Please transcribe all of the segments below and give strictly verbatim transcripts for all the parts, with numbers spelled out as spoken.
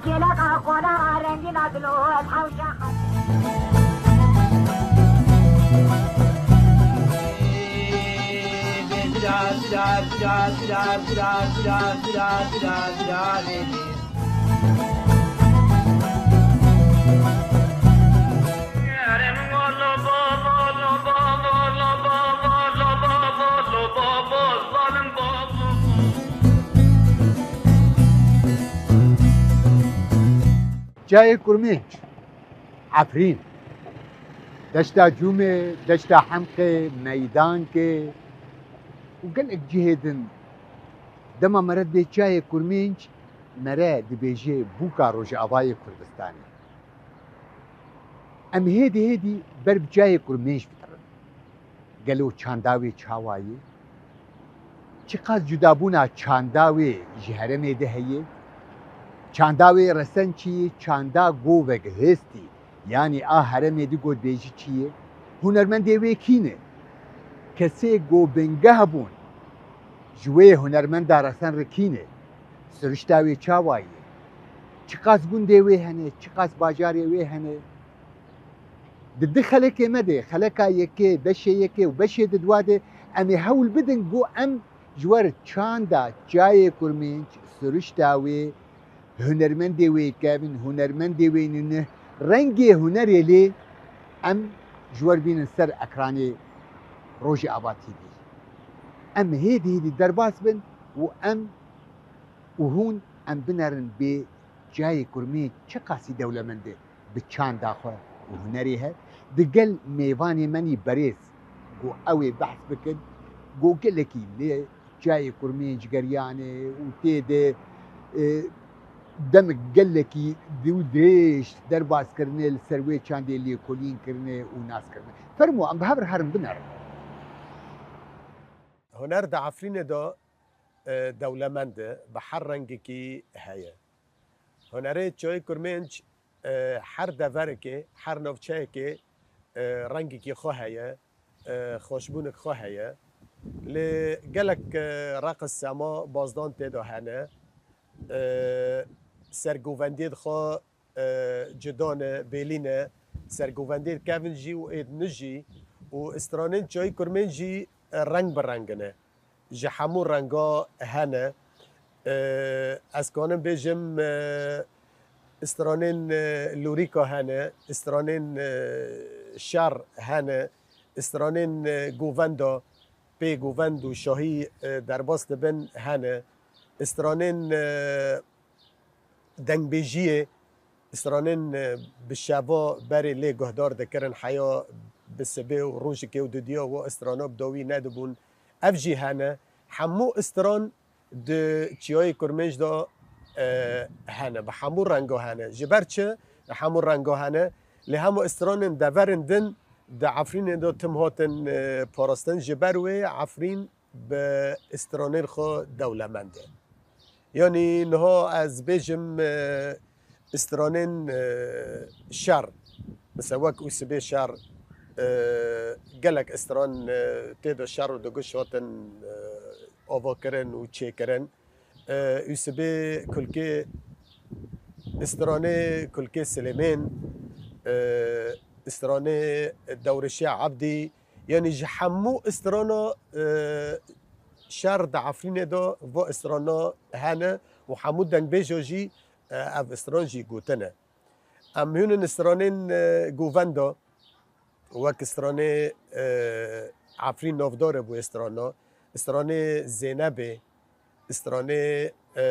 Kêleka qonaxa rengîn a dilo ez hewşa xwe. Çiyayê Kurmênc, Efrîn, deşta Cûmê, deşta Hemqê, Meydankê û gelek cihê din. Dema mere dibê Çiyayê Kurmênc, mere dibêje bûka Rojavayê Kurdistanê. Em hêdî hêdî ber bi Çiyayê Kurmênc bitirin. Gelo çanda wê çawa ye? Çiqas cudabûna çanda wê ji herêmê de heye? Çanda wê resen çi ye? Çanda go vegihêstî, yanî a herêmê di go dibêjî çi ye? Hunermendê wê kî ne? Kesê go bingeh bûn, ji wê hunermenda resen re kî ne? Sirişta wê çawa ye? Çiqas gundê wê hene? Çiqas bajarê wê hene? Di du xelekê me de, xeleka yekê, beşê yekê û beşê di dua de em ê hewl bidin ku em ji wer çanda Çiyayê Kurmênc, sirişta wê, hunermendê wê kevin, hunermendê wê nûne, rengê hunerê lê em ji wer bînin ser ekranê Rojava T V. Em hêdî hêdî derbas bin û em û hûn em binerin bê Çiyayê Kurmênc çiqasî dewlemend e bi çanda xwe û hunerê he. Di gel mêvanê me nî berêz ku ew ê behs bikin, ku gelekî lê Çiyayê Kurmênc geriyane û tê de, e, demek gelekî dû dirêj derbas kirine, li ser wê çandê lêkolîn kirine û nas kirine. Fermo, em bi hev re herin binerin. Huner di Efrînê de, e, dewlemend e, bi her rengekî heye. Hunerê Çiyayê Kurmênc, e, her deverekê, her navçeyekê, e, rengekî xwe heye, e, xweşbûnek xwe heye. Lê gelek, e, reqs, sema, bazdan tê de hene. E, sergovendiyê xwe, e, cuda ne, bêlî ne. Sergovendiyê kevin jî û êd nû jî û stranên Çiyayê Kurmênc jî, e, reng bi reng ne. Ji hemû renga hene. E, ez kanim bêjim, e, stranên, e, lûrîka hene, stranên, e, şer hene, stranên, e, govenda, pê govend û şahî, e, derbas dibin hene, stranên, e, dengbêjiyê, stranên, e, bi şeva berê lê guhdar dikirin, heya bi sibê û rojekê û dudiya wa strana bi dawî nedibûn. Ev jî hene. Hemû stran di Çiyayê Kurmênc de, e, hene. Bi hemû renga hene. Ji ber çi? Bi hemû renga hene. Lê hemû stranên deverên din di Efrînê de tim hatin, e, parastin. Ji ber wê Efrîn bi stranên xwe dewlemend e. Yanî niha ez bêjim, e, stranên, e, şer, mesela wek Ûsibê şer, e, gelek stran, e, tê de şer û diguş hatin, e, avakirin û çêkirin. E, Ûsibê kulkê, stranê kulkê Silêmên, e, stranê Dewrêşiya Ebdî, Yanî ji hemû strana, e, şer di Efrînê de va strana hene û hemû dengbêja jî, e, ev stran jî gotine. Em hûnin stranên, e, govenda, wek stranê, e, Efrîn navdar e bû strana, stranê Zeynebê, stranê, e,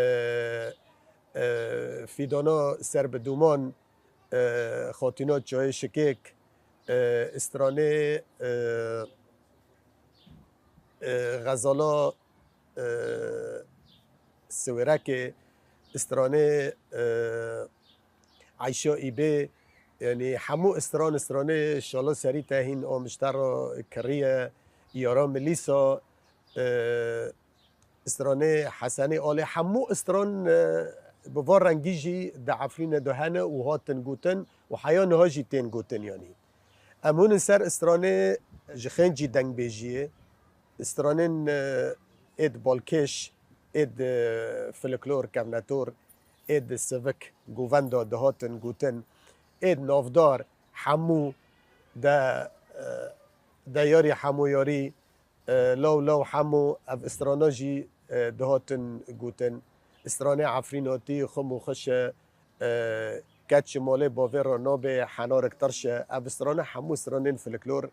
e, Fîdana Serbiduman, e, Xatîna Çiyayê Şikêk, e, stranê, e, e, Xezala, e, Siwêrekê, stranê, e, Eyşa Îbê, yanî hemû stran, stranê Şala Serî te hîn a min ji te re kiriye, Yara Milîsa, e, stranê Hesenê Alê, hemû stran, e, bi van rengî jî di Efrînê de hene û hatin gotin û heya niha jî tên gotin yanî. Em hûnin ser stranê ji xêncî dengbêjiyê, stranên, e, êd balkêş, êd, e, filiklor, kevnetor, Ê di sivik govenda dihatin gotin, ê di navdar hemû de, e, de yarî hemû yarî, e, law law hemû ev strana jî, e, dihatin gotin. Stranê Efrînatî, xum û xişe, e, keç ji malê bavê re nabê, henarik tirşe. Ev strane hemû stranên filiklor,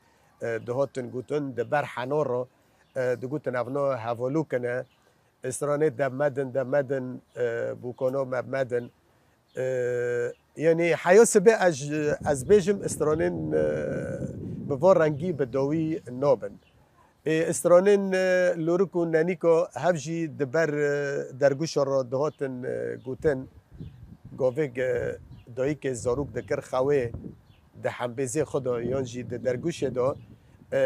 e, dihatin gotin, di ber henar re, e, digotin evna hevalûk in e. Stranê demedin, demedin, e, bûkana me medin. E, Yanî heya sibê ez, ez bêjim stranên, e, bi van rengî bi dawî nabin. Ê stranên, e, lorik û nenîka hev jî di ber, e, dergûşa re dihatin, e, gotin. Gavêk, e, dayikê zarok dikir xewê di hembêzê xwe de yan jî di dergûşê de, e,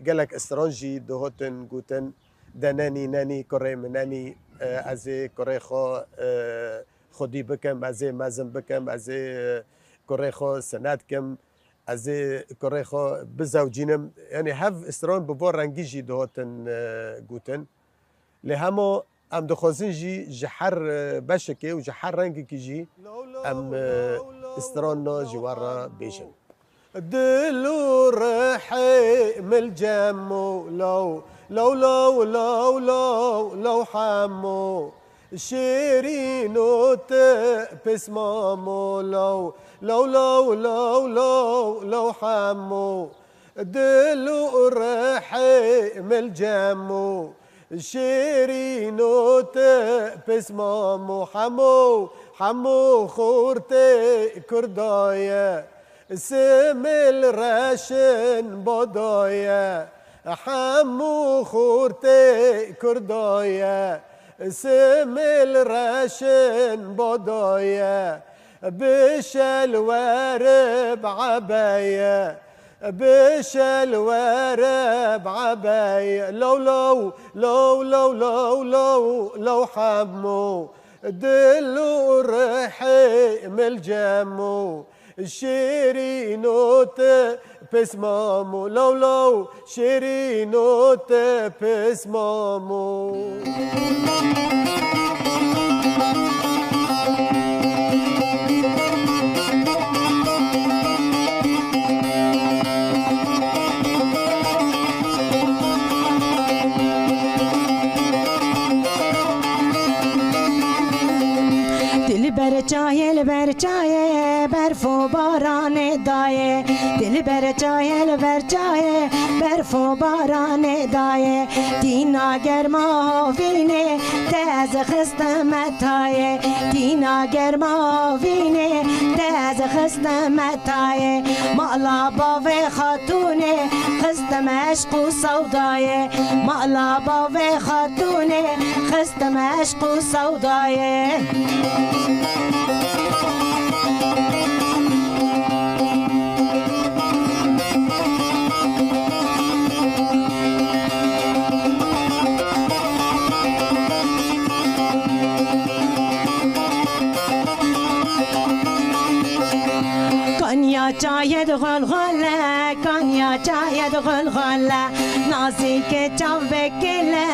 gelek stran jî dihatin gotin, de nenî, nenî, kurê min nenî, e, ez ê kurê xwe, e, xwedî bikim, ez ê mezin bikim, ez ê, e, kurê xwe sinet kim, ez ê kurê xwe bizewcînim. Yanî hev stran bi van rengî jî dihatin, e, gotin. Lê hema em dixwazin jî ji her, e, beşekê û ji her rengekî jî em, e, strana ji we re bêjin. Dil û rihê mil cem û law, law, law, law, law, law hemo. Şêrîn û ti pismamo law, law, law, law, law, law hemo. Dil û rihê mil cem û şêrîn û ti pismamo hemo, hemo xortê Kurda ye. Simil reşin bada ye, hemû xortê Kurda ye. Simil reşin bada ye, bi şelwere bi ebe ye, bi şelwere bi ebe ye. Law law, law law, law law, law hemû. Dil û rihê mil cem û şêrîn û ti pismamo. Law law, şêrîn û ti pismamo. Dilber çayê li ber çayê berf û baranê dayê. Dilber çayê li ber çayê berf û baranê dayê. Tîna germa havînê te ez xistime tayê. Tîna germa havînê te ez xistime tayê. Mala bavê xatûnê xistime eşq û sewdayê. Mala bavê xatûnê xistime eşq û sewdayê. Kanya çayê di xulxule, kanya çayê di xulxule. Nazîkê çav bikile,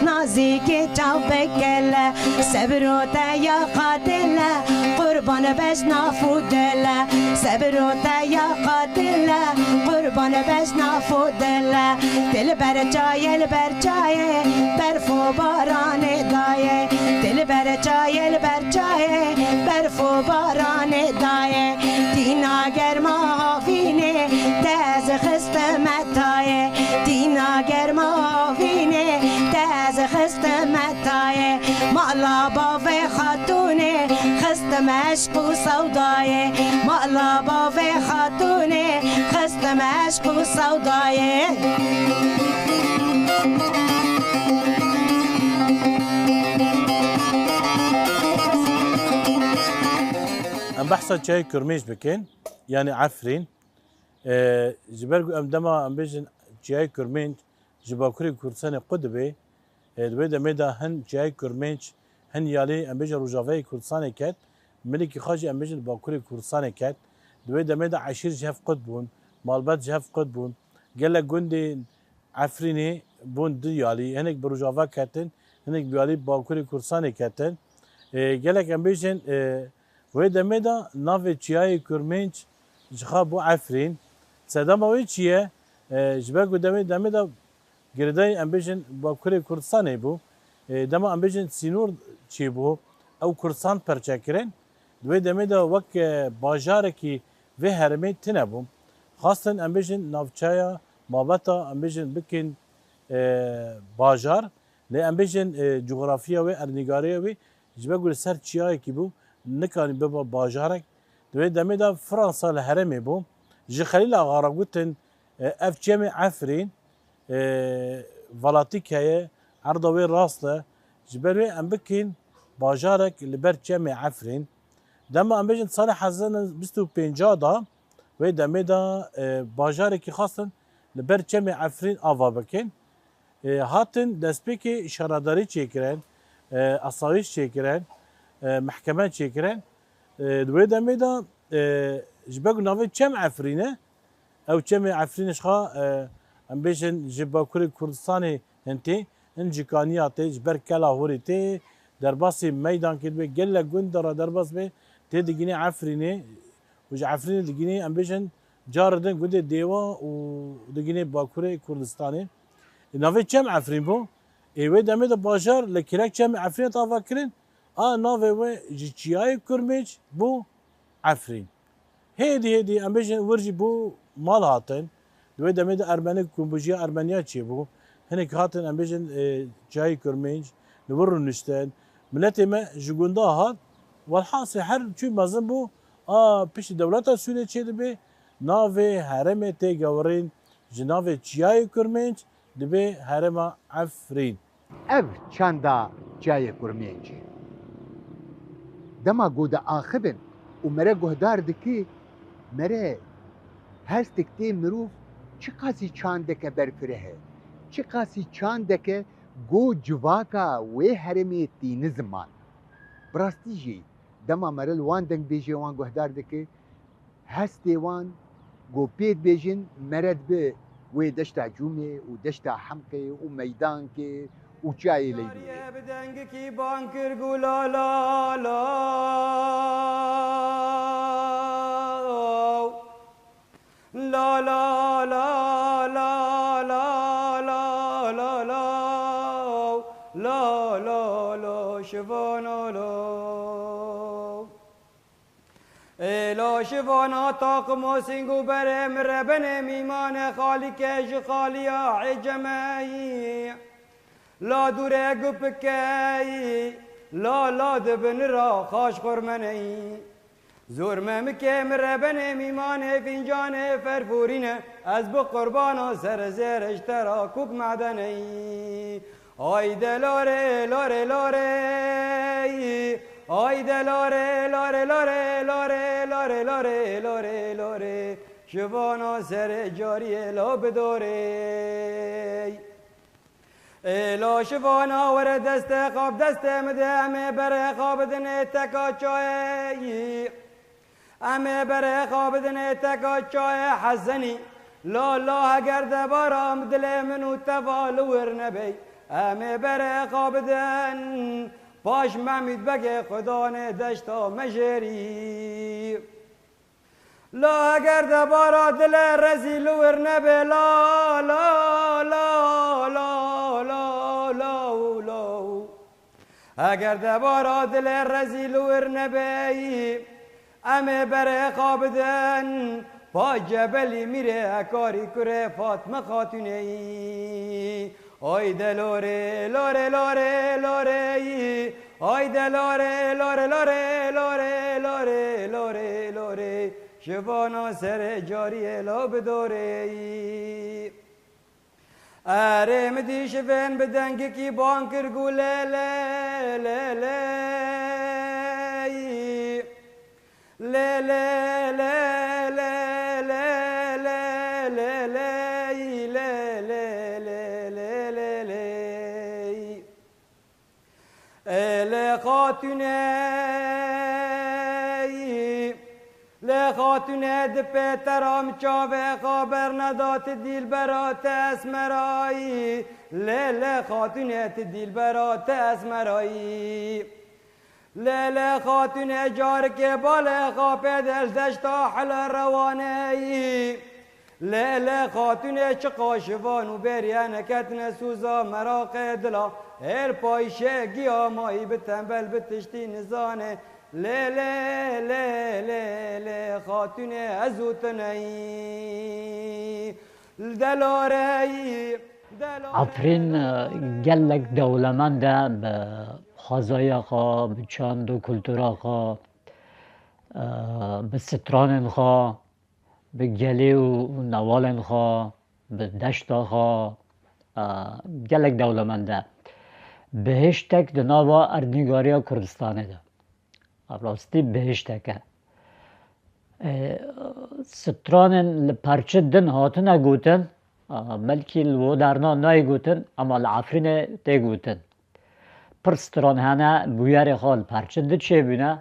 nazîkê çav bikile. Sebro te ya qatile, qurban bejna fudile. Sebro te ya qatile, qurban bejna fudile. Dilber çayê li ber çayê, berf û baranê dayê. Dilber çayê li ber çayê, berf û baranê dayê. Tîna germa havînê te ez xistime tayê. Tîna germa havînê te ez xistime tayê. Mala bavê xatûnê xistime eşq û sewdayê. Mala bavê xatûnê xistime eşq û sewdayê. Em behsa çiyayê Kurmênc bikin, yanî Efrîn. E, ji ber ku em dema em bêjin çiyayê Kurmênc ji Bakurê Kurdistanê qut dibe, e, di wê demê de hin çiyayê Kurmênc, hin yalî em bêjin Rojavayê Kurdistanê ket, milikî xwe jî em bêjin Bakurê Kurdistanê ket. Di wê demê de eşîr ji hev qut bûn, malbat ji hev qut bûn. Gelek gundên Efrînê bûn du yalî, hinek bi Rojava ketin, hinek bi yalî Bakurê Kurdistanê ketin. E, gelek em bêjin, e, wê demê de navê çiyayê Kurmênc ji xwe bû Efrîn. Sedema wê çi ye? E, ji ber ku demê, demê de girêdayî em bêjin Bakurê Kurdistanê bû. E, dema em bêjin sînor çêbû, ew Kurdistan perçe kirin. Di wê demê de wek, e, bajarekî vê herêmê tune bû. Xwestin em bêjin navçeya mabeta em bêjin bikin, e, bajar. Lê em bêjin, e, cografiya wê, erdnîgariya wê ji ber ku li ser çiyayekî bû, nikanî bibe bajarek. Di wê demê de Fransa li herêmê bû. Ji Xelîl Axa re gotin, e, ev çemê Efrîn, e, velatîk heye, erda wê rast e. Ji ber wê em bikin bajarek li ber çemê Efrîn. Dema em bêjin salê hezar bîst û pênc de, wê demê de, e, bajarekî xwestin li ber çemê Efrîn ava bikin. E, hatin destpêkê şaredarî çêkirin, e, asayîş çêkirin, e, mehkeme çêkirin. E, di wê demê de, e, ji ber ku navê çem Efrîn e, ew çemê Efrîn ji xwe, e, em bêjin ji Bakurê Kurdistanê hin tê, hin ji Kaniya tê, ji ber Kela Hûrê tê, derbasî meydankê dibe, gelek gund de re derbas be, tê digînê Efrînê û ji Efrînê digînê, em bêjin, carê din gundê Dêwa û digînê Bakurê Kurdistanê. E, navê çem Efrîn bû. Ê wê demê de bajar li kirek çemê Efrînê ava kirin. A navê wê ji çiyayê Kurmênc bû Efrîn. Hêdî hêdî em bêjin wir jî bû mal hatin. Di wê demê de Ermenik kombijiya Ermeniya çêbû. Hinek hatin em bêjin, e, çiyayê Kurmênc li wir rûniştin. Miletê me ji gunda hat. Welhasil her çû mezin bû. A piştî dewleta Sûriyê çêdibe. Navê herêmê tê gewirîn ji navê çiyayê Kurmênc dibe herêma Efrîn. Ev çanda çiyayê Kurmêncê. Dema ku diaxivin û mere guhdar dike, mere hestik tê mirov çiqasî çandeke berfireh e, çiqasî çandeke ku civaka wê herêmê tîni ziman. Bi rastî jî dema mere li wan dengbêjê wan guhdar dike, hestê wan ku pê dibêjin mere dibe wê deşta Cûmê û deşta Hemqê û Meydankê û çiyayê Leylûyê. Bi dengikî ban kir ku la la la. La la la la la la la la la la la şivana la. Ê la şivana taqim û sîng û berê min re benê mîmane xalîke ji xaliya ecemeyî. La dûre gupikeyî, la la di bin ra xaş xurmeneyî. Zor memikê min re benê mîmanê fîncanê ferfûrîne, ez bi qurbana ser zêre ji te ra kûk medeneyî. Ay de lore, lore, lore, ay de lore, lore, lore, lore, lore, lore, lore, lore, şivana serê cariyê la bidorê. Ê la şivana were deste xab deste min de, em ê bere xabidinê teka çayê yî. Em ê bere xabidinê teka çayê Hesenî. La la heger debara min dilê min û teva li wir nebey. Em ê bere xabidin paş Memîd Begê Xudanê deşta mejêrî. La heger debara dilê rezî li wir nebe, la, la, la. Heger debara dilê rezî li wir nebeyî, em ê berê xabidin pa Cebelî Mîrê Hekarî kurê Fatme Xatûneyî. Ay de lore, lore, lore, lore yî. Ay de lore, lore, lore, lore, lore, lore, lore, lore. Şivana serê cariyê la bidorê yî. Erê min dî şivên bi dengikî ban kir ku le, le, le, le yî. Le, le, le, le, le, le, le, le, le, le, le, le, le, le. Ê lê xatûnê, lê xatûnê di pêtera min çavê xwe berneda ti dîlbera te esmerayî. Lê, lê xatûnê ti dîlbera te esmerayî. Lê lê xatûnê carikê balê xapê del deşta hile rewaneyî. Lê lê xatûnê çiqa şivan û bêriye neketine sûza meraqê dila. Hêl payşe giya mayî bi tembel bi tiştî nizane. Lê lê lê lê lê xatûnê ez û tu neyî. Delareyî, delareyî. Efrîn, e, gelek dewlemend e bi xwezaya xwe, bi çand û kultura xwe, e, bi stranên xwe, bi gelê û newalên xwe, bi deşta xwe, e, gelek dewlemend e. Bihiştek di nava erdnîgariya Kurdistanê de. Rastî bihiştek e. E, stranên li perçe din hatine gotin, a, belkî li wo derna nayê gotin, ema li Efrînê tê gotin. Pir stran hene, bûyerê xwe li perçe di çêbûne,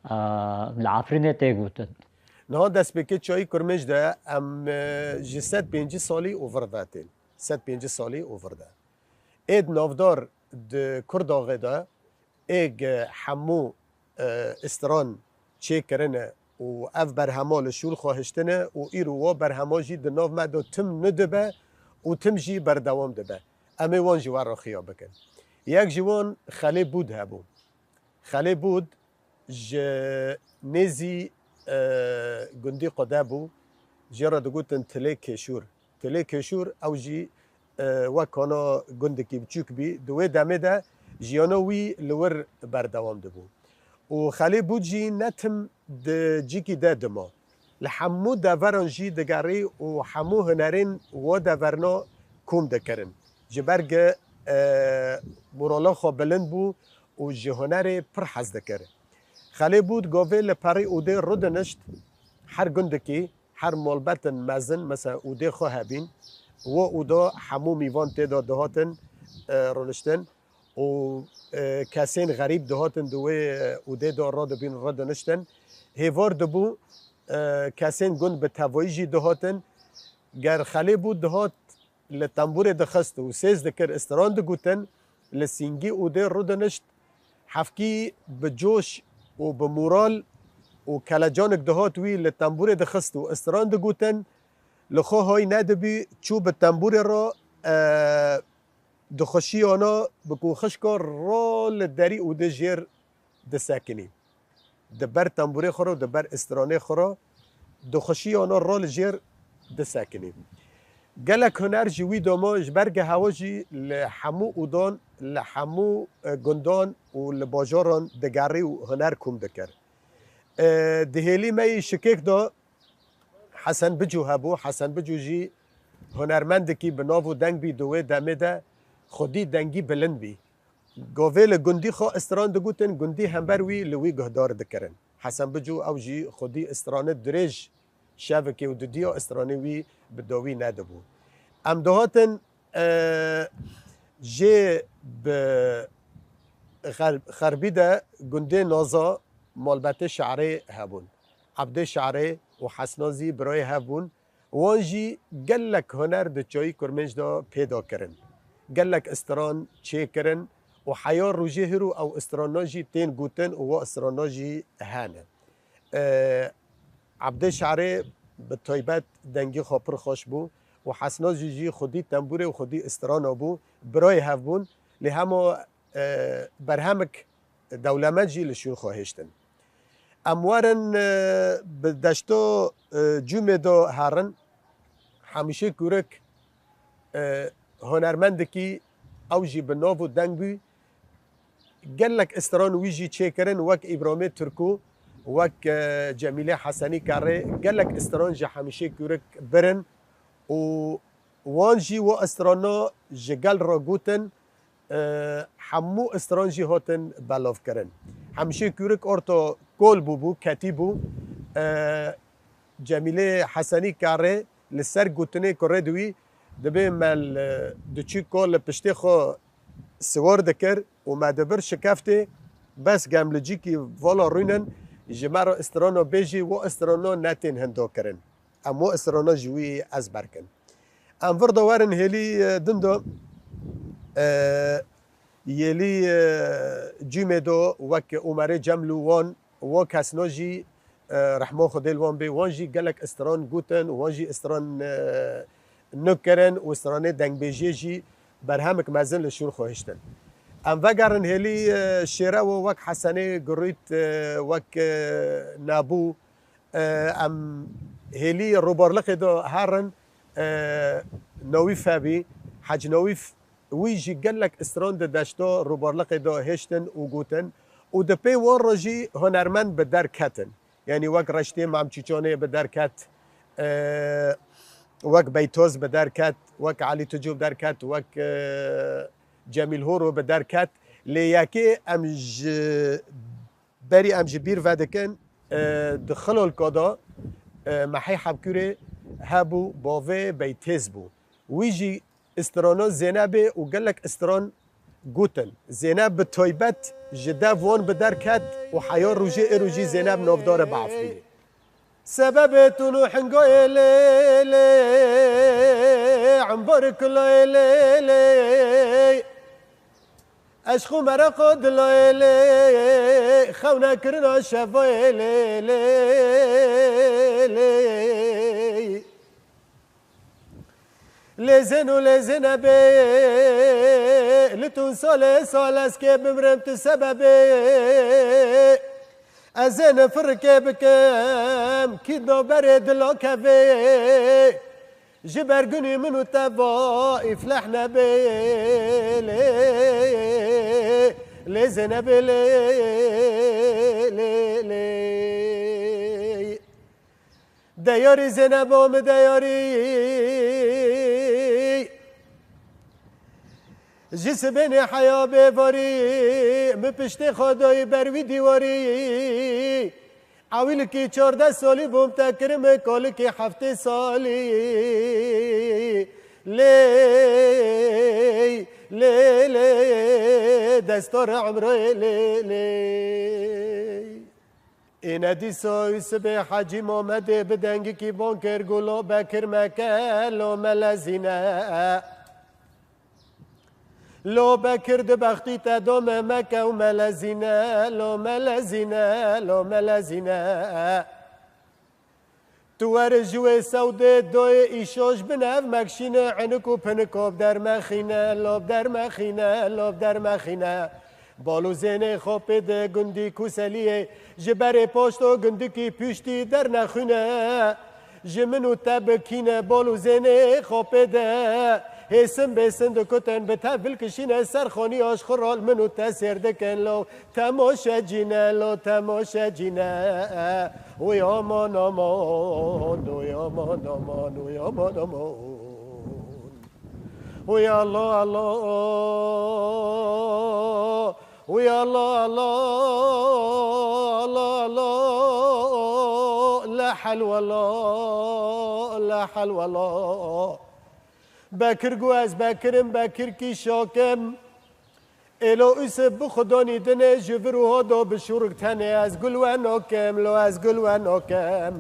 a, li Efrînê tê gotin. Niha destpêkê Çayî Kurmênc de em, e, ji sed pêncî salî û vir ve tên. Sed pêncî salî û vir de. Êd navdar di Kurdaxê de êg hemû, e, stran çêkirine û ev berhema li şûl xwe hiştine û îro wa berhema jî di nav me de tim nidibe û tim jî berdewam dibe. Em ê wan ji we re xuya bikin. Yek ji wan Xelê Bûd hebû. Xelê Bûd ji nêzî, e, gundî Qude bû, jê re digotin Tilê Kêşûr. Tilê Kêşûr ew jî, e, wek kana gundekî biçûk bî. Di wê demê de jiyana wî li wir berdewam dibû. Û Xelê Bûd jî ne tim di cîkî de dima. Li hemû deveran jî digerî û hemû hunerên wa deverna kom dikirin. Ji ber ku, e, morala xwe bilind bû û ji hunerê pir hez dikir. Xelê Bûd gavê li perî odê rûdinişt, her gundikî, her malbetin mezin, mesela odê xwe hebîn, wa oda hemû mîvan tê de dihatin, e, rûniştin û, e, kesên xerîb dihatin di wê, e, odê de radibîn, radiniştin. Hêvar dibû, e, kesên gund bi tevayî jî dihatin. Ger Xelê Bûd dihat, li tembûrê dixist û sêz dikir, stran digotin, li sîngî odê rûdinişt, hevkî bi coş û bi moral û kelecanik dihat wî li tembûrê dixist û stran digotin, li xwe hay nedibî, çû bi tembûrê re, e, dixweşiyana bi ku xişka ra li derî odê jêr disekinî. Di ber tembûrê xwe re û di ber stranê xwe re dixweşiyana ra li jêr disekinî. Gelek huner ji wî doma, ji ber ku hewa jî li hemû odan, li hemû, e, gundan û li bajaran digerî û huner kom dikir. E, di hêlî me yî Şikêk de Hesen Bicû hebû. Hesen Bicû jî hunermendekî bi nav û deng bî di wê demê de, xwedî dengî bilind bî. Gavê li gundî xwe stran digotin, gundî hember wî li wî guhdar dikirin. Hesen Bicû ew jî xwedî stranê dirêj şevekê û didiya stranê wî bi dawî nedibû. Em dihatin, e, jê bi Xer-, Xerbî de gundê Naza malbetê Şarê hebûn. Ebdê Şarê û Hesna zî birayê hev bûn. Wan jî gelek huner di Çayî Kurmênc de pêda kirin. Gelek stran çêkirin û heya rojê hiro ew strana jî tên gotin û wa strana jî hene. E, Ebdê Şarê bi taybet dengî xwe pir xweş bû û Hesna jî jî xwedî tembûrê û xwedî strana bû. Birayê hev bûn. Lê hema, e, berhemik dewlemend jî li şûn xwe hêştin. Em werin, e, bi deşto, e, Cûmê de herin. Hemîşê Kûrik, e, hunermendekî ew jî bi nav û deng bû. Gelek stran wî jî çêkirin, wek Îbramê Tirkû, wek, e, Cemîlê Hesenî Kerrê, gelek stran ji Hemîşê Kûrik birin û wan jî wa strana ji gel re gotin, e, hemû stran jî hatin belavkirin. Hemşê Kûrik orto kol bûbû, ketî bû. E, Cemîlê Hesenî Karê li ser gotinê kurê di wî dibê me li, diçû kol li piştê xwe siwar dikir û me dibir şikeftê, bes gemlicîkî vala rûnin, ji me re strano bêjî, wo strano netên hindo kirin. Em wo strano ji wî ezber kin. Em vir de werin hêlî, e, din de, e, Yêlî, e, Cûmêdo wek Umerê Cemlû wan, wo kesno jî, e, rehmo Xwedê li wan bê, wan jî gelek stran gotin, wan jî stran, e, nû kirin û stranê dengbêjiyê jî berhemik mezin li şûr xwe hiştin. Em vegerin hêlî, e, şêrewo wek Hesenê Gurît, e, wek, e, Nabû, e, em hêlî Rûbarliqê de herin, e, Newîf hebî, Hec Newîf, wî jî gelek stran di deşto Rûbarliqê de hêştin û gotin û di pê wan re jî hunermend bi der ketin. Yanî wek Reştê Mam Çîçonê bi der ket, e, wek Beytoz bi der ket, wek Elî Tucû bi der ket, wek, e, Cemîl Horo bi der ket. Lê yekê em ji berî em ji bîr vedikin, e, di Xilolka de, e, Mehê Hebkûrê hebû, bavê Beytêz bû. Wî jî strana Zênebê û gelek stran gotin. Zêneb bi taybet ji dev wan bi der ket û heya rojê êro jî Zêneb navdar e bi Efrînê. Sebebê tun û hingoyê lê lê, embar kulayê lê lê. Eşq û mereqa dilayê lê, xewnekirina şevayê lê lê lê. Lê zên û lê zênebê, li tun salê sal ez kê bimrim tu sebebê. Ez ê nifirikê bikim, kî do berê dilo kevê. Ji ber gunî min û te va îfleh nebê lê, lê zênebê lê, lê, lê. Deyarî Zênebo mi deyarî. Ji sibênê heya bêvarî, mi piştê xwe dayî ber wî dîwarî. Ewilkî çardeh salî bûm te kirim, kolikî heftê salî. Lê, lê, lê, destor emrê lê, lê. Êne dîsa Yusibê Hecî Mamedê bi dengikî ban kir, got, lo Bekir meke, lo melezîne. Lo Bekir di bextî te do me meke û melezîne, lo melezîne, lo melezîne. Tu were ji wê sewdê doyê îşoj bin ev mekşîne, enik û piniko bi dermexîne, lo bi dermexîne, lo bi dermexîne. Bal û zênê xopê de gundî Kuseliyê, ji berê poşto gundikî puştî dernexwîne. Ji min û te bikîne bal û zênê xopê de, hêsin bêsin dikutin bi te vilkişîne, ser xoniya ji xwe re min û te sêr dikin lo. Temoşecîne lo temoşecîne. Uy aman aman, uy aman aman, uy aman aman. Uy Allah Allah, uy Allah Allah, Allah Allah, la hel wela, la hel wela. Bekir gu ez Bekirim, Bekir kî şakim. Êlo Usif bi xwe donî dinê, ji vir û hodo bi şûrik tenê, ez gul we nokem, lo ez gul we nokem.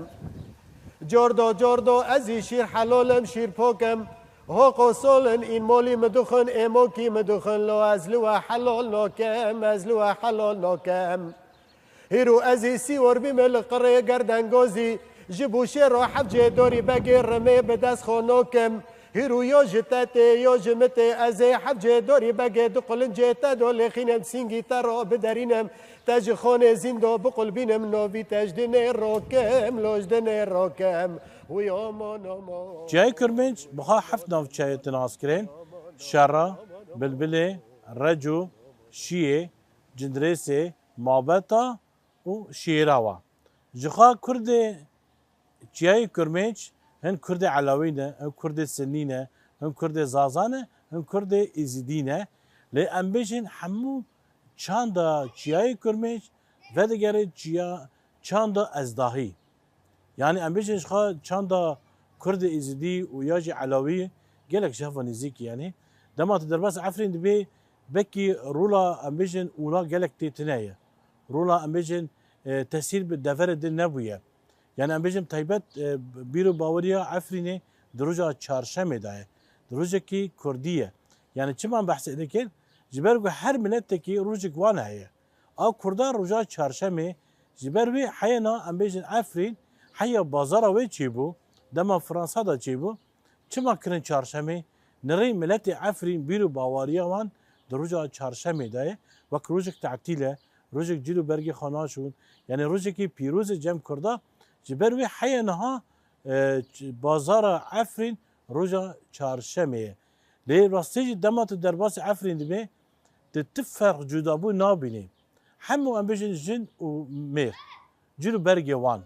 Cordo, cordo, ez î şîr helolim, şîr pokem. Hoko solin, în molî mi dixwin, êmokî mi dixwin, lo ez li we helol nokem, ez li we helol nokem. Hîrû ez ê sîwor bîme li qirê gerdengozî, ji bûşê re hevcê dorî begê rimê bi dest xwe nokim. Hîrû yo ji te tê, yo ji min tê, ez ê hevcê dorî begê di qulincê te do lêxînim, sîngî te re biderînim, te ji xonê zîndo biqulbînim, novî te ji dinê rokim, lo ji dinê rokim. Wî aman aman. Çiyayê Kurmênc bi xwe heft navçeyê tê naskirin: Şera, Bilbilê, Reco, Şiyê, Cindirêsê, Mabeta û Şêra wa. Ji xwe Kurdê Çiyayê Kurmênc hin Kurdê Elawî ne, hin Kurdê Sinnî ne, hin Kurdê Zaza ne, hin Kurdê Êzidî ne. Lê em bêjin hemû çanda Çiyayê Kurmênc vedigere çiya, çanda Ezdahî. Yanî em bêjin ji xwe çanda Kurdê Êzidî û ya jî Elawî gelek ji hev ve nêzîk e. Yanî dema tu derbas Efrîn dibê, belkî rola em bêjin ûna gelek tê tune ye. Rola em bêjin, e, tesîr bi deverê din nebûye. Yanî em bêjin taybet, e, bîr û baweriya Efrînê di roja çarşemê de ye. Di rojekî kurdî ye. Yanî çima em behsê dikin? Ji ber ku her miletekî rojek wan heye. A Kurda roja çarşemê, ji ber wê heya niha em bêjin Efrîn, heya bazara wê çêbû, dema Fransa de çêbû. Çima kirin çarşemê? Nirê miletê Efrîn bîr û bawariya wan di roja çarşemê de ye, wek rojek tetîl e, rojek cil û bergê xwe naşûn, yanî rojekî pîroz e cem Kurda. Ji ber wê heya niha, e, ç-, bazara Efrîn roja çarşemê ye. Lê rastî jî dema tu derbasî Efrîn dibê, tu ti ferq cudabûn nabînî. Hemû em bêjin jin û mêr. Cil û bergê wan.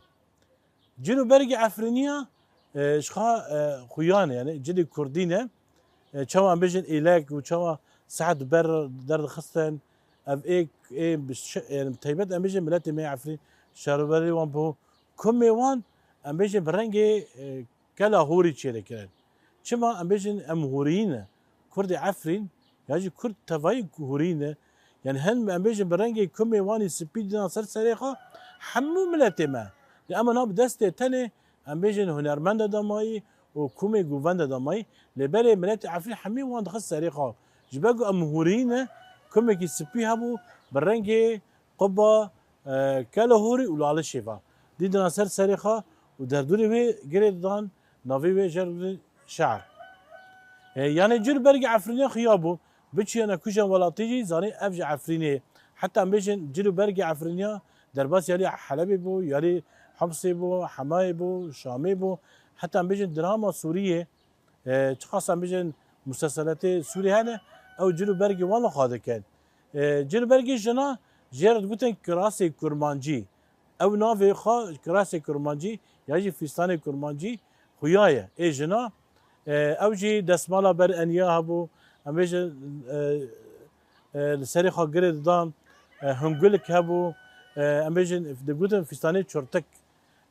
Cil û bergê Efrîniya, e, ji xwe, e, xuya ne, yani cilê kurdî ne. E, çawa em bêjin êlek û çawa saet ber derdixistin, ev ê, ê bi şe-, yani taybet em bêjin miletê me Efrîn, şaroberê wan bû. Kumê wan, em bêjin bi rengê, e, kela hûrî çêdikirin. Çima em bêjin em hûriyî ne? Kurdê Efrîn, ya jî Kurd tevayî hûrî ne. Yani hin em bêjin bi rengê kumê wan î spî dîna ser serê xwe hemû miletê me. Lê ema na bi destê tenê em bêjin hunermenda damayî û kumê govenda damayî. Lê berê miletê Efrîn hemî wan dixist serê xwe. Ji ber ku em hûrî ne, kumekî spî hebû bi rengê quba, e, kela hûrî û lalişê ve. Dîdina ser serê xwe û derdûrê wê girê didan, navê wê jê re dibin şe'r. E, yani cil bergê Efrînê xuya bû, biçiyane kuja welatî jî zanî ev ji Efrînê. Heta em bêjin cil û bergê Efrîniya derbas yarî Helebê bû, yarî Homsê bû, Hemayê bû, Şamê bû. Heta em bêjin drama Sûriyê, e, çiqas em bêjin museseletê Sûrî hene, ew cil û bergê wan li xwe dikin. E, cil û bergê jina jê re digotin kirasê kurmancî. Ew navê xwe kirasê kurmancî ya jî fîstanê kurmancî xuya ye. Ê jina, e, ew jî desmala ber eniya hebû, em bêjin, e, e, li serê xwe girê didan, e, hungulik hebû, e, em bêjin digotin fîstanê çortik.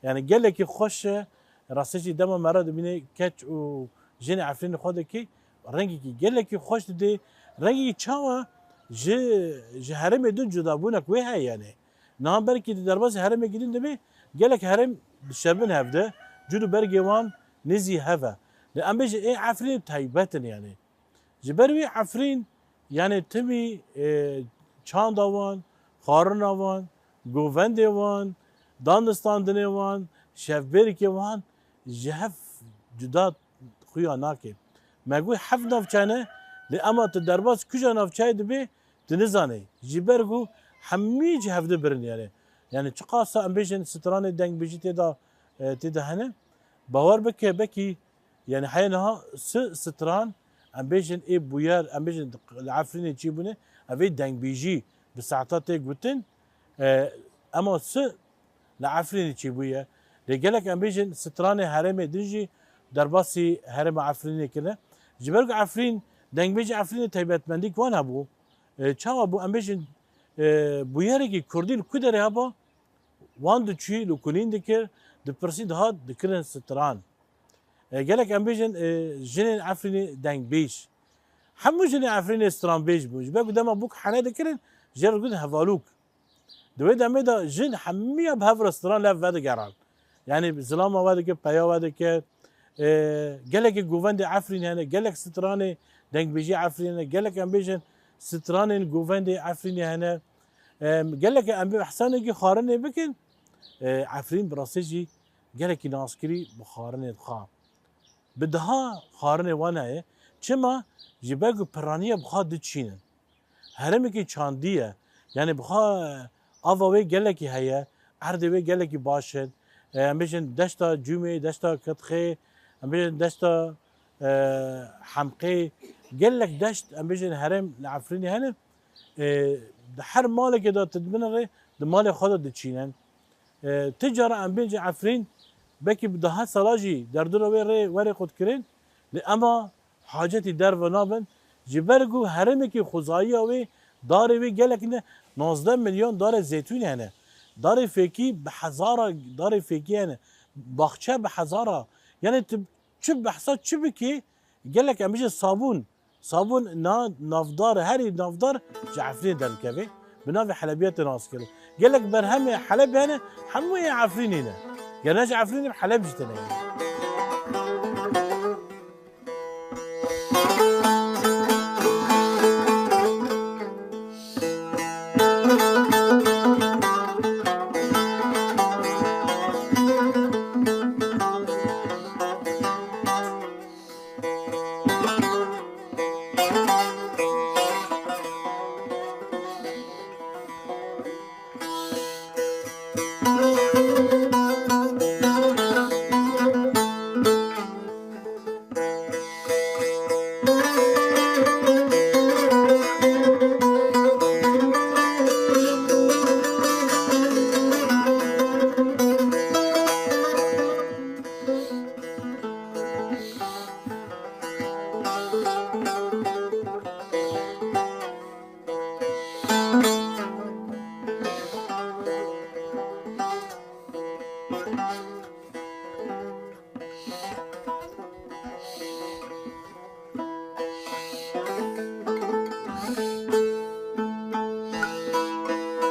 Yani gelekî xweş e. Rastî jî dema me re dibîne keç û jinê Efrînê xwe dikê, rengekî gelekî xweş didê. Rengekî çawa ji, ji herêmê din cudabûnek wê heye yani. Niha belkî di derbasî herêmekî din dibê gelek herêm dişebin hevde, cil û bergê wan nêzî hev e. Lê em bêjin ê Efrînê taybet in yani. Ji ber wî Efrîn, yani timî, e, çanda wan, xwarina wan, govendê wan, danistandinê wan, şevbêrikê wan ji hev cuda xuya nake. Me got heft navçe ne, lê ema tu derbas kuja navçeyê dibê, tu nizanê. Ji ber ku hemî ji hevdi birin yani. Yani çiqasa em bêjin stranê dengbêjî tê de, e, tê de hene. Bawer bike, belkî Yani heya niha si stran, em bêjin ê bûyer, em bêjin li Efrînê çêbûne, ev ê dengbêjî bi saeta tê gotin, e, ema si li Efrînê çêbûye. Lê gelek em bêjin stranê herêmê din jî derbasî herêma Efrînê kirine. Ji ber ku Efrîn, dengbêjê Efrînê taybetmendî wan hebû. E, çawa bû? Em bêjin, e, bûyerekî kurdî li ku derê heba, wan diçû li kulîn dikir, dipirsî dihat dikirin stran. E, gelek em bêjin, e, jinên Efrînê dengbêj. Hemû jinên Efrînê stranbêj bûn. Ji ber ku dema bûk hene dikirin, jê re digotin hevalûk. Di wê demê de jin hemiya bi hev re stran lev vedigeran. Yani zilama vedikir, peya vedikir. E, gelekî govendê Efrînê hene, gelek stranê dengbêjî Efrînê hene, gelek em bêjin stranên govendê Efrînê hene. E, gelek em bê behsanekî xwarinê bikin, e, Efrîn bi rastî jî gelekî naskirî bi xwarinê dixa. Bi daha xwarinê wan heye. Çima? Ji ber ku piraniya bi xwe diçînin. Herêmekî çandî ye. Yani bi xwe ava wê gelekî heye, erdê wê gelekî baş in. E, em bêjin deşta Cûmê, deşta Kitxê, em bêjin deşta, e, Hemqê. Gelek deşt, em bêjin herêm li Efrînê hene. E, di her malekê de tu dibine rê, di malê xwe de diçînin. E, ti cara em bên ji Efrîn, belkî bi daha sala jî derdora wê rê were qutkirin, lê ema hacetî derve nabin. Ji ber ku herêmekî xwezayî ya wê, darê wê gelek ne, nozdeh milyon darê zeytûnê hene. Darê fêkî bi hezara darê fêkî hene. Baxçe bi hezara. Yani tu çi behsa çi bikî, gelek em bijin sabûn. Sabûn na navdar, herî navdar ji Efrînê derdikeve. Bi navê Helebiyatê nas kirî. Gelek berhemê Helebê hene, hemû yê Efrînê ne. Ger ne ji Efrînê, Heleb jî tune ye.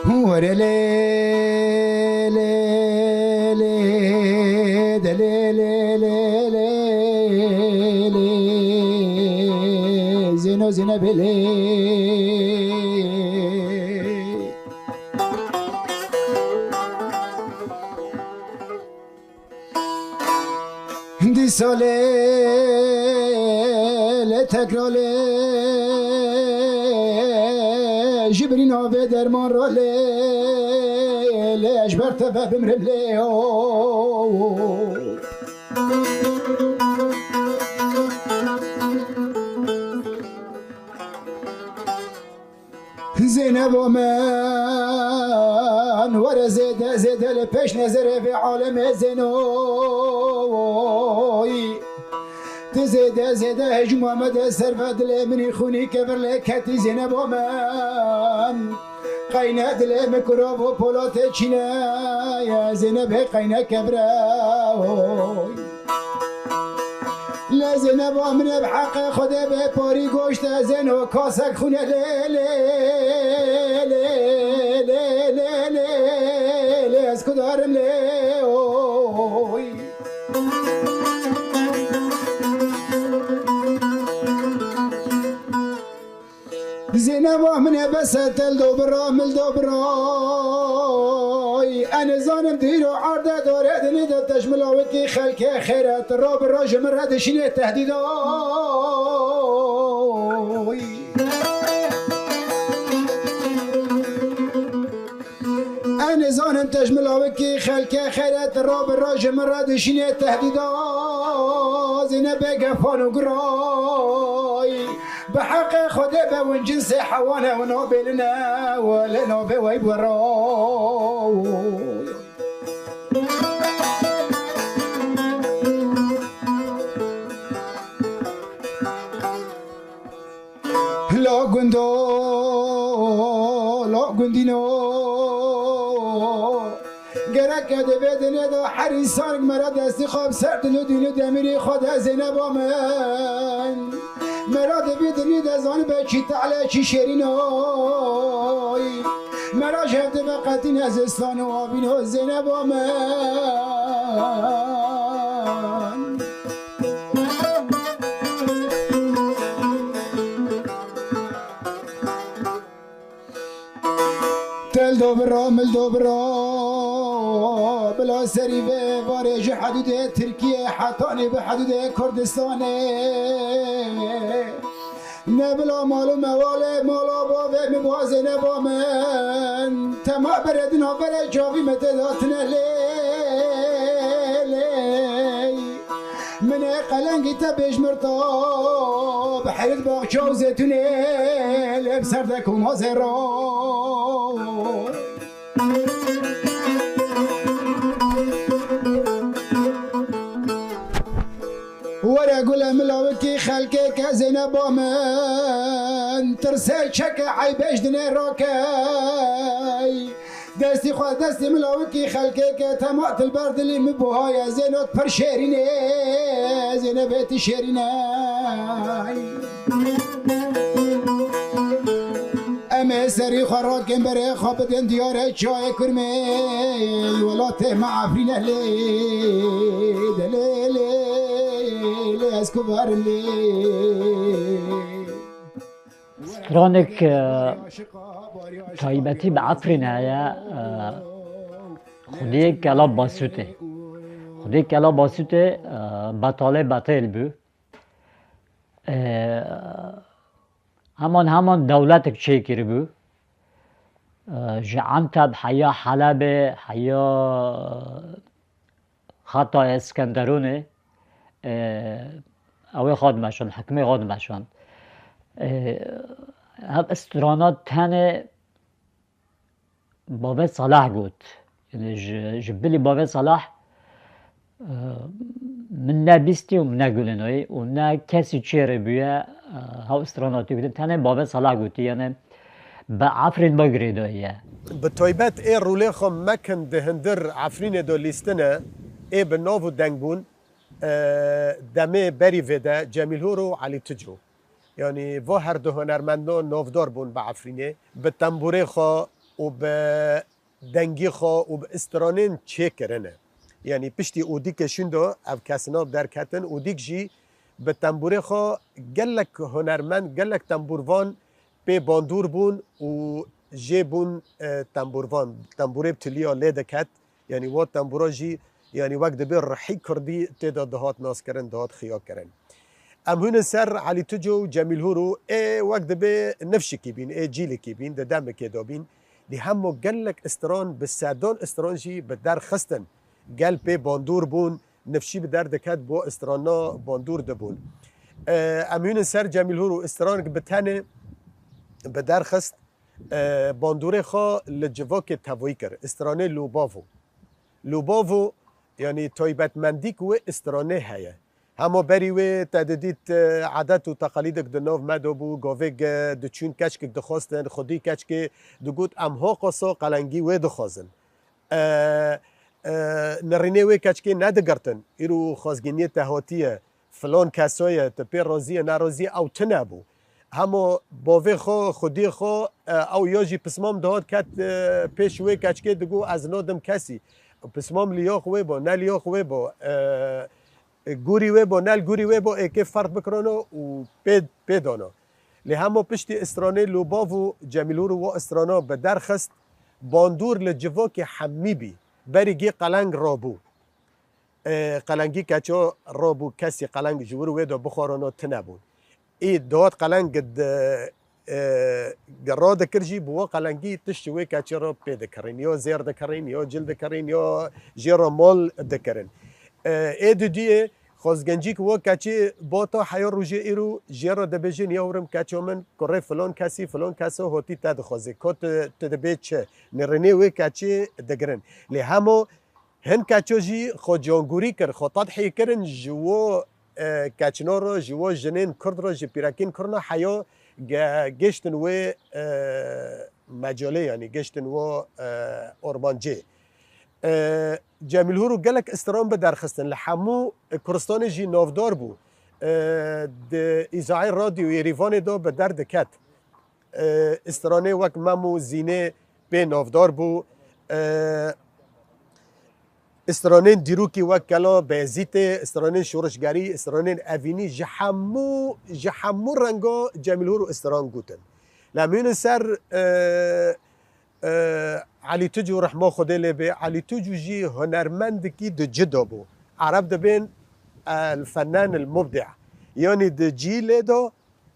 Were lê, lê, lê, de lê, lê, lê, lê, lê, Zêno, Zênebê lê. Dîsa lê, lê tekra lê, ji birî navê derman ra lê, lê ez ji ber te ve bimrim lê, o. Zêneba min, were zêde, zêde li pêş nezerê vê alemê Zênoy. Tu zêde, zêde hêj Muhammed ser ve dilê min î xûnî kevir lê ketî Zêneba min. Qeyne dilê min kurav û polatê çîne ye, Zênebê qeyne kevir e, oy. Lê Zêneba min e bi heqê Xwedê bê parî goşte Zêno kasek xûne lê, lê, lê, ez kudarim lê, oy. Zêneba min e bes e tel do bira, mil do bira. Ay, ez nizanim dîro arde dore dinî de te ji min lawikî xelkê xêre, tu ro bi ro ji min re dişînê tehdîda. Ay. Ez nizanim te ji min lawikî xelkê xêre, tu ro bi ro ji min re dişînê tehdîda. Zênebê gefan û giray. Bi heqê Xwedê be win cinsê hewane û nabêline û lê nabê wey bwe ra. Lo gundo, lo gundîno. Gerek e di vê dinê de her însan mera destî xwe bi ser dil û dîn û demirî xwe de Zêneba min. Mera di vî dinî de zanibe çi tale çi şêrîn oy. Mera ji hev dibe qetî ne zistan û avîn o Zêneba min. Tel do bira, mil do bira, bila serî vê varê ji hedûdê Tirkiyê hetanî bi hedûdê Kurdistanê. Ne bila mal û mewalê mala bavê min bazê neba min. Tema berê dina berê çavî me tê datine lê, lê. Min ê qelengî te bêjmirta, bi heyet baxça û zeytûnê lê bi ser de ku mazê ra. Were gule milawikî xelkê ke Zeyneba min, tirsê çeke eybêj dinê rakey. Destî xwe destî milawikî xelkê ke tema til ber dilî min buhaye, Zênot pir şêrîn e, Zênebê ti şêrîn e. Em ê serî xwe rakên berê xwe bidin diyare çayê kurmê, welatê me Efrîn e lê, de lê, lê, lê ez ku verim lê. Stranek, e, taybetî bi Efrînê heye, e, xwediyê Kela Basûtê. Xwediyê Kela Basûtê, e, betalê betêl bû. E, heman heman dewletek çêkiribû. E, ji Enteb heya Helebê, heya Xeta Eskenderûnê, e, ew ê xwe dimeşand, hikmê xwe dimeşand. E, ev strana tenê Bavê Salah got. Yani ji, ji bilî Bavê Salah, e, min ne bîstî û min ne gulinoyî û ne kesî çêrê bûye, e, hew strana tê gotin. Tenê Bavê Salah gotî, yani bi Efrîn ve girêdayî ye. Bi taybet ê rûlê xwe mekin di hindir Efrînê de lîstine, ê bi nav û deng bûn, e, demê berî vê de Cemîl Hor û Elî Tico. Yanî va her du hunermendon navdar bûn bi Efrînê. Bi tembûrê xwe, û bi dengê xwe û bi stranên çêkirine. Yanî piştî Ûdîkê şûn de ev kesina derketin, Ûdîk jî bi tembûrê xwe gelek hunermend, gelek tembûrvan pê bandûr bûn û jê bûn, e, tembûrvan. Tembûrê bi tiliya lê diket. Yanî wa tembûra jî, yanî wek dibê rihî kurdî tê de dihat naskirin, dihat xiya kirin. Em hûnin ser Elî Tuco û Cemîl Hûr û ê wek dibê nifşikî bîn, ê cîlikî bîn, di demikê de bîn. Lê hema gelek stran, bi sedan stran jî bi der xistin. Gel pê bandûr bûn, nifşî bi der diket, bo strana bandûr dibûn. E, em hûnin ser Cemîl Hûr û stranek bi tenê bi der xist, e, bandûrê xwe li civakê tevayî kir. Stranê Lûbavo. Lûbavo, yanî taybetmendîk wê stranê heye. Hema berî wê te didît, e, edet û teqalîdek di nav me de bû, gavêk, e, diçûn keçkek dixwestin, xwedî keçkê digot, em hoqasa qelengî wê dixwazin. E, e, nirînê wê keçkê nedigirtin. Îro xwezgîniyê te hatiye, filan keso ye, tu pê razî ye, nerazî ye, ew tune bû. Hema bavê xwe, xwediyê xwe, e, ew ya jî pismam dihat ket, e, pêş wê keçkê digot, ez nadim kesî. Pismam li ya xwe wê bo, ne li ya xwe wê bo. E, gurî wê bo, ne li gurî wê bo, êkê ferq bikirano û pê, pê dano. Lê hema piştî stranê Lûbav û Cemîl Hûr û wa strana bi der xist, bandûr li civakê hemî bî. Berî gê qeleng rabû. E, qelengî keça rabû, kesî qeleng ji wir wê de bixwarano tune bûn. Ê dihat qeleng di, e, ra dikir jî bi wa qelengî tişt ji wê keçê re pê dikirîn. Ya zêr dikirîn, ya cil dikirîn, ya jê re mal dikirin. E, ê didiyê xwezgencîk wa keçê bata heya rojê îro jê re dibêjin, ya wirim keça min, kurê filan kesî, filan keso hotî te dixwazê. Ka tu, tu dibê çi? Nirînê wê keçê digirin. Lê hemo Hin keça jî xwe cangûrî kir, xwe tedhî kirin ji wo, e, keçino re, ji wo jinên Kurd re, ji pîrekên Kurd re heya ge-, gêştin wê, e, mecalê, yanî gêştin wo, e, ormancê. E, Cemîl Hûr û gelek stran bi derxistin, li hemû Kurdistanê jî navdar bû. E, di îzayê radyo Yerîvanê de bi der diket. E, stranê wek Mem û Zînê pê navdar bû. E, stranên dîrokî wek Kela Beyezîtê, stranên şorişgerî, stranên evînî ji hemû, ji hemû renga Cemîl Hûr û stran gotin. Lê em hûnin ser, e, e, Elî Tucû, rehma Xwedê lê bê. Elî Tucû jî hunermendekî di cih de bû. Ereb dibên el fennen el mubdi. Yanî di cî lê de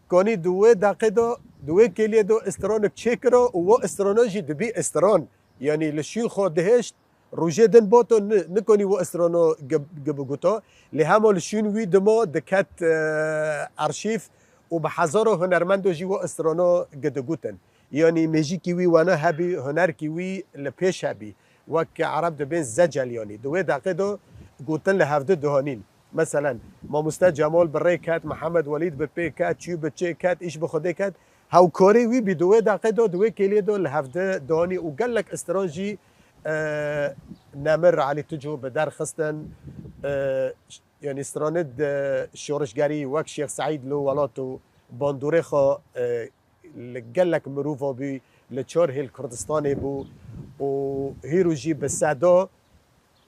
Kanî di wê deqê de, di wê kêliyê de stranek çêkira û wa strana jî dibî stran. Yanî li şûn xwe dihêşt, rojê din bato ni-, nikanî wa strana gi-, gibiguta. Lê hema li şûn wî dima diket, e, arşîv û bi hezara hunermendo jî wa strana gidigutin. Yanî mêjîkî wî wena hebî, hunerkî wî li pêş hebî. Wek Ereb dibên zecel, yanî di wê deqê de gotin li hevdi dihanîn. Meselen, mamoste Cemal bi rê ket, Mihemed Welîd bi pê ket, çû bi çê ket, îş bi Xwedê ket. Hewkarê wî bî di wê deqê de, di wê kêliyê de li hevdi dihanî û gelek stran jî, e, nemir Elî Tucû bi der xistin. E, yanî stranê di şorişgerî wek Şêx Seîd li welat û bandorê xwe, e, li gelek mirova bû, li çar hêl Kurdistanê bû û hîro jî bi seda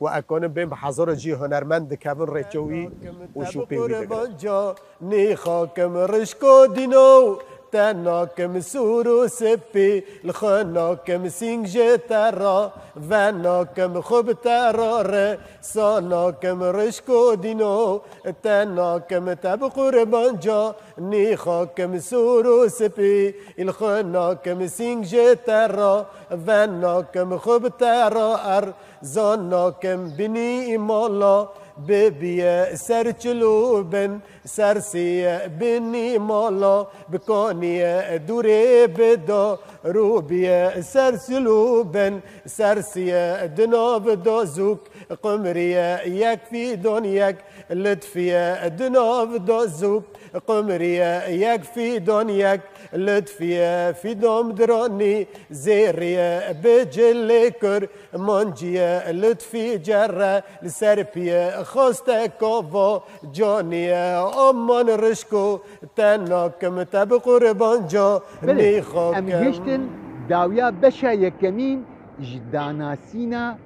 û ekonin bên bi hezara cî hunermend dikevin rêça wî û şûpê wî digirin. Nî xakim rişko dîno, te nakim sûr û sipî, li xwe nakim sîng ji te re, ve nakim xwe bi te re re, sa nakim rişko dîno, te nakim te bi qurbanca, Nî xakim sûr û sipî, îl xwe nakim sîng ji te re, ven nakim xwe bi te re er, zan nakim binî mala, bibiye ser çil û bin, ser siye binî mala, bikaniye dûrê bida, rûbiye ser çil û bin, ser siye di nav da zûk, qumriye yek fîdan yek, Litfiye di nav da zûk, qumriye yek fîdan yek, litfiye fîdam diranî, zêriye bi cilê kur, manciye litfî cerre, li ser piye xaste kava, caniye aman rişko, te nakim te bi qurbanca, Belê, nîxakim. Em gihiştin Dawiya beşa yekemîn ji danasîna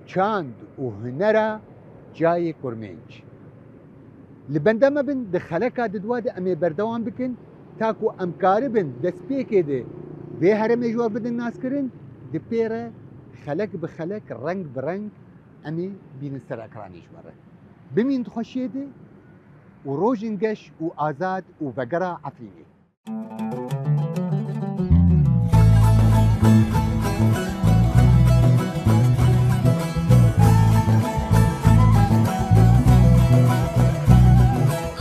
çand û hunera cayê kurmênc. Li benda me bin, di xeleka didwa de em ê berdewam bikin, ta ku em karibin destpêkê de vê herêmê ji we bidin naskirin, di pê re xelek bi xelek, reng bi reng em ê bînin ser ekranê ji we re. Bimîn di xweşiyê de û rojin geş û azad û vegera Efrînê.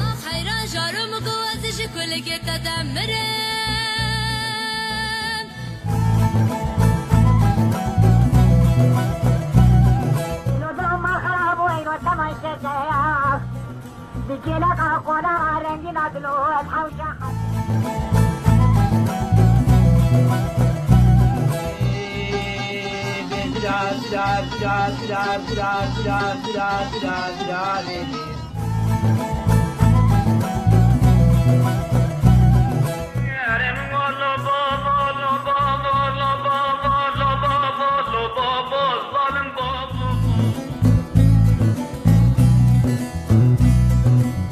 Ah heyran jaro min ku ez ji kulkê te demirim. Îro dilo ma xera bû, îro temay şeşeya. Bi kêleka qonaxa rengîna dilo ez hewşa.